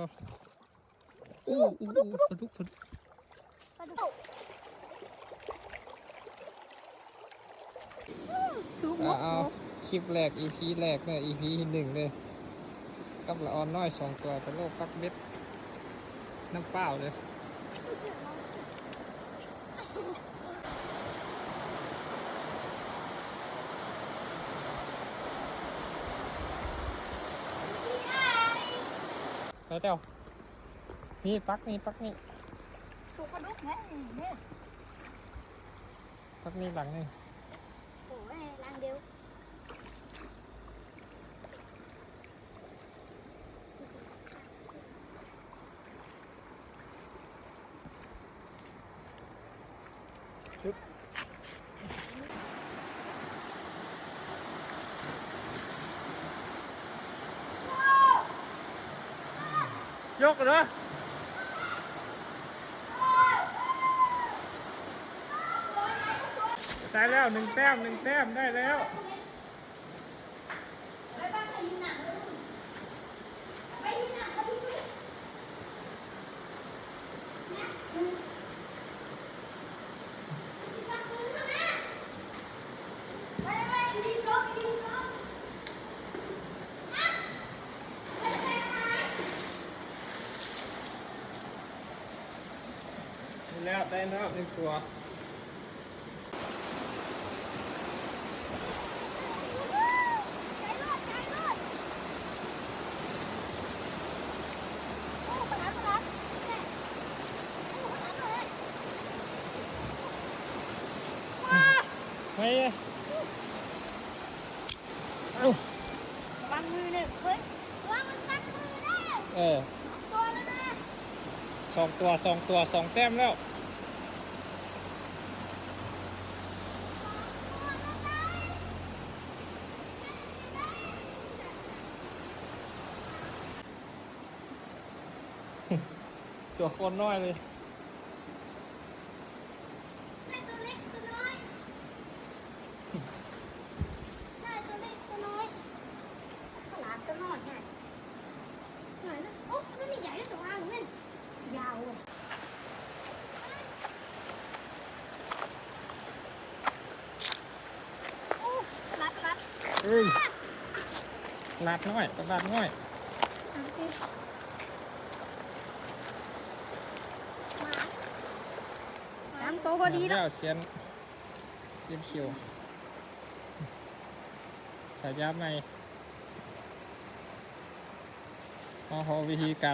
ໂອ້ ໂອ້ ປາດຸກ ປາດຸກ ປາດຸກ ປາດຸກ ເອົາ ເອົາ ຄລິບແລກ ອີພີແລກເດີ ອີພີທີໜຶ່ງເດີ ກັບລະອອນນ້ອຍສອງຕົວ ໄປໂລດປັກເບັດ ນ້ຳເປົ່າເດີ. ໄປແລ້ວ ນີ້ປັກນີ້ ປັກນີ້ ສູປາດຸກແທ້ນີ້ ປັກນີ້ຫຼັງນີ້ ໂອ້ຍ ຫຼັງດຽວ. ຍົກເດີ ໄດ້ແລ້ວ ໜຶ່ງແຕ້ມ ໜຶ່ງແຕ້ມ ໄດ້ແລ້ວ. ໄດ້ແລ້ວ ໄດ້ແລ້ວ ໜຶ່ງຕົວ. ໄປ ເອົ້າ ວາງມືໜຶ່ງ ເຮີ້ຍ ລະວັງມັນກັດມືເດີ ເອີ ສອງຕົວແລ້ວນະ ສອງຕົວ ສອງຕົວ ສອງແຕ້ມແລ້ວ. ຕົວໂຄດນ້ອຍເລີຍ ໄດ້ຕົວເລັກຕົວນ້ອຍ ໄດ້ຕົວເລັກຕົວນ້ອຍ ປາຫຼາດຕົວນ້ອຍໃຫຍ່ ໜ້ອຍໜຶ່ງ ໂອ້ ມັນນີ້ໃຫຍ່ ແຕ່ວ່າມັນຍາວເວີຍ. ເອີຍ ປາຫຼາດນ້ອຍ ປາຫຼາດນ້ອຍ ສາມໂຕພໍດີແລ້ວ ສຽນ ສຽນຂຽວ ສາຍາໃໝ່ ເຮົາ ເຮົາວິທີການ